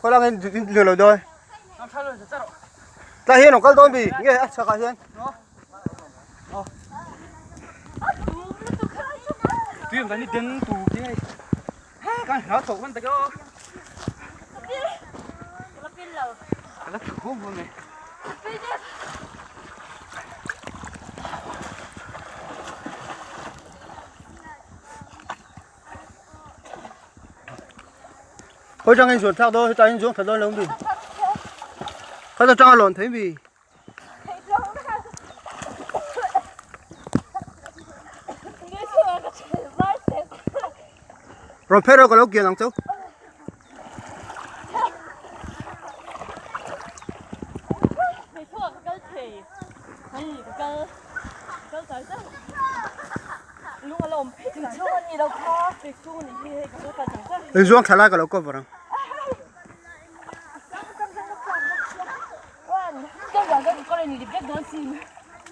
Khawlai ah hian in lo dawn. Tlai hian rawn kal dawn bi nge a chhakah hian. Khawi tang in zuan thlak dawn hetah hian zuang thla dawn lo mi khat atanga lawn thei mi. Rawn phei rawh ka lo kian ang chau. Inzuang thla lai ka lo cover ang.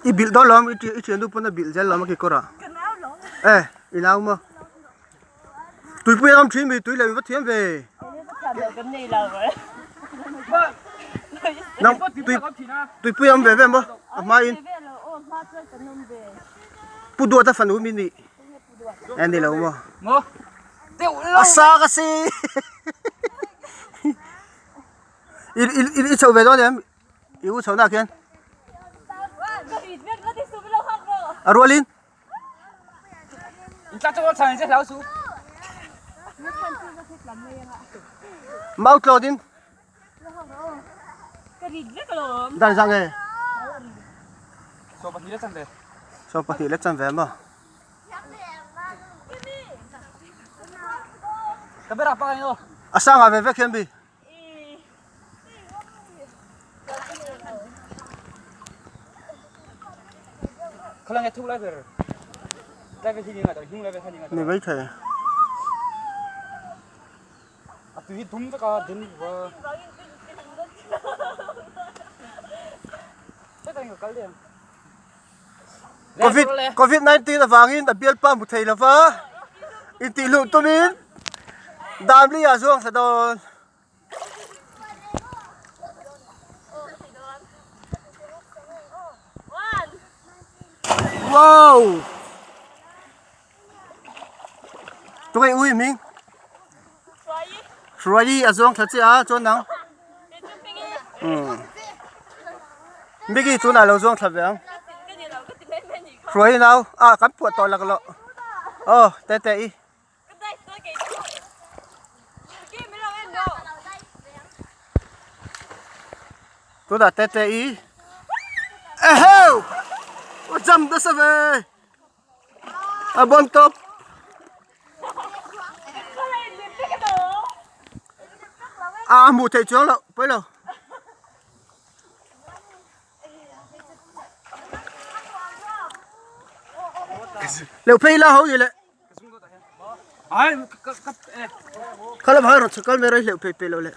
I bilh dawn lawm i thiannu pawn a bilh zel lawm a kekawr ah. E i nau maw. Tuipui an awm thin mi tui leh va thiam ve. Nang tui tuipui an awm ve ve maw a hma in. Pu Duata fanu mi nih e ni lo maw. A sa ka si. I i i chho ve dawn em? I u chho nak hian. A rualin. Mau tlaw din. Dan zang e. 12 le chanve maw. A sangah ve vek hian bi. Ni mai thei. Covid covid 19 avangin a bialpa hmu thei lova intihluh tumin Damli ah zuang thla dawn. Wow! Tungai ui hming? Hruaii a zuang thla chiah a chuan nang. Miki tunah lo zuang thla ve ang. Hruaii nau ah kan phuah tawh lak loh. Aw tete i. Tunah tete i. Eheu! O jam nasa ve! A bon tawp. A hmuh theih chuang loh pawi lo. Leuh phei ila ho ni le. Kha lam hai rawn chhukal mai rawh i hleuh phei peih loh le.